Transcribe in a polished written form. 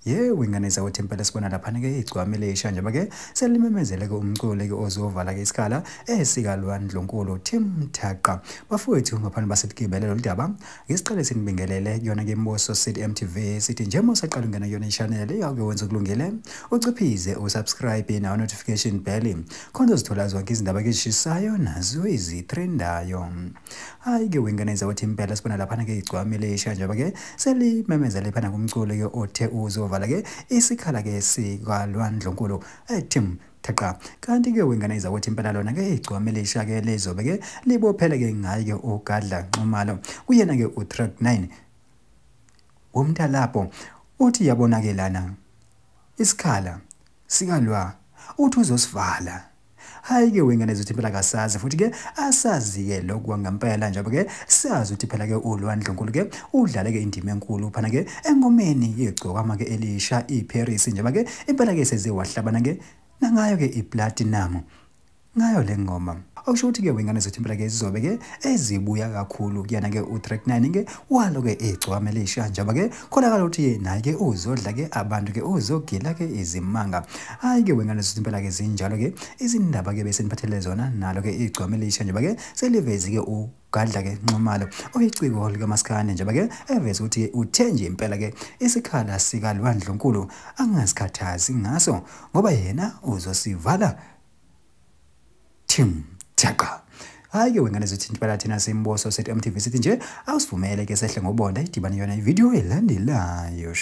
Yebo, ingane zakwethu, impela sibona laphana-ke igcwame lisha njengoba-ke selimemezele-ke umculi-ke ozovala-ke isikhala esikaLwa Ndlunkulu Tim Thaqa. Bafowethu, ngaphambi baseligibele lolu daba, ngisiqale sinibingelele kuyona-ke Imbuso City MTV, sithi njengoba usaqala ungena kuyona i-channel, iyawuke wenza okulungile, uciphize usubscribe nawo notification bell, khona uzithola zonke izindaba ezishisayo nazo ezitrendayo. Hhayi-ke wengane zakwethu, impela sibona laphana-ke igcwame lisha njengoba-ke selimemezele phana kumculo-ke othe uzovala-ke isikhala-ke sikaLwa Ndlunkulu Tim Thaqa. Kanti-ke wengane zakwethu, impela lona-ke igcwame lisha-ke lizobe-ke libophele-ke ngaye-ke uGadla Nxumalo, kuyena-ke uTrack 9 womntalapho. Uthi yabona-ke lana isikhala sikaLwa, uthi uzosivala. Hhayi-ke wengane zethu, impela kasazi futhi-ke asazi-ke lokhu kwangempela, njengoba-ke sazi ukuthi phela-ke uLwa Ndlunkulu-ke udlale-ke indima enkulu phana-ke engomeni yegcokama-ke elisha iParis, njengoba-ke impela-ke seze wahlabana-ke nangayo-ke iplatinum ngayo le ngoma. Okusho ukuthi-ke wengane zethu, impela-ke zizobe-ke ezibuya kakhulu kuyena-ke uTrack 9-ke walo-ke igcwame lisha, njengoba-ke kholakala ukuthi naye-ke uzodla-ke abantu-ke, uzogila-ke izimanga. Hhayi-ke wengane zethu, impela-ke zinjalo-ke izindaba-ke beseniphathele zona nalo-ke igcwame lisha, njengoba-ke selivezi-ke uGadla-ke Nxumalo oyiciko likamaskandi, njengoba-ke eveze ukuthi uthe nje impela-ke isikhala sikaLwa Ndlunkulu angazikhathazi ngaso ngoba yena uzosivala Tim Thaqa. Hhayi-ke wengane zethu, impela thina Simboso sethu MTV sithi nje awusivumele ke sehle ngobonda, idibane yona ividiyo elandelayo.